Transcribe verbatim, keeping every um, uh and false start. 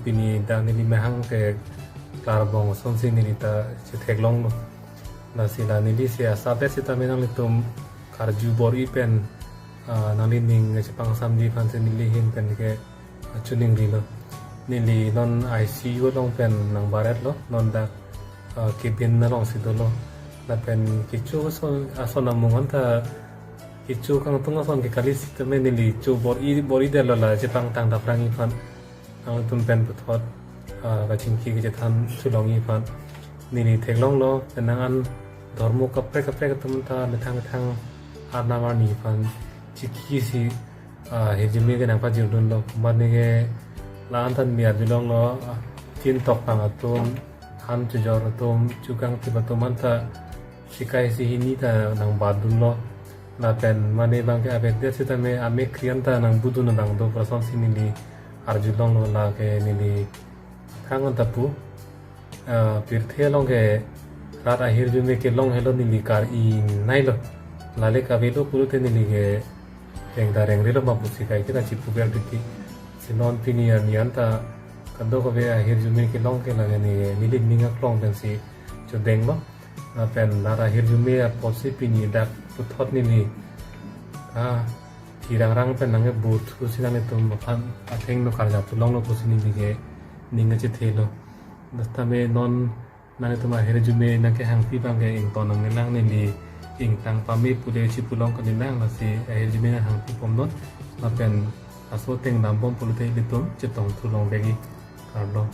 Pini dak neli mahang ke klarbong asonsi neli ta chetheklonglo. Lasi la neli si asap sitame nanglitum karju bor-i pen, ah, nanglining chepangsamji aphansi neli ahin pen ke, ah, chuning rilo. Neli non I C U along pen nangbaret lo, non dak, ah, cabin alongsi dolo. Lapen kecho ason, ason amung anta kecho kangtung ason ke kali sitame neli cho bor-i, bor-i detlo la chepangtang daprang aphan. Nangtum pen puthot, ah, kachingki kachethan thu longji aphan. Neli theklonglo, penang an dhormo kaprek kaprek atum ta methang methang arnam arni aphan chikisi, ah, ahirjume ke nangpajirdunlo. Komat ne ke la-an ta neli arjulonglo, ah, tin tokpang atum, han chojor atum, chukangtip atum anta sikaisi hini ta nangbatdunlo. Lapen mane abang ke avedet sitame amek kri anta nangbudun abang do pu asonsi neli arjulonglo, lake neli aphrang anta pu, ah, pirthe along ke rat ahirjume kelong helo neli kar-i nailo. Lale kavelo pulote neli ke rengda rengrelo ma pusi kaike ta chipuver titi. Si non pini arni anta kadokave ahirjume kelong ke lake neli, nelining aklong pensi chodenglo. Lapen rat ahirjume apotsi pini dak puthot neli, ah, thirangrang pen nangkebur thusi nanglitum aphan athengno karjap thu longlo pusi neli ke ning kachethelo. Sitame non nanglitum ahirjume nangkehangpi abang ke ington nangnelang, neli ingtang pame pule chipulong kannelang, lasi ahirjume nanghangpi bomnon. Lapen laso ateng dambom pulote ilitum chetong thu longvekji, kardom.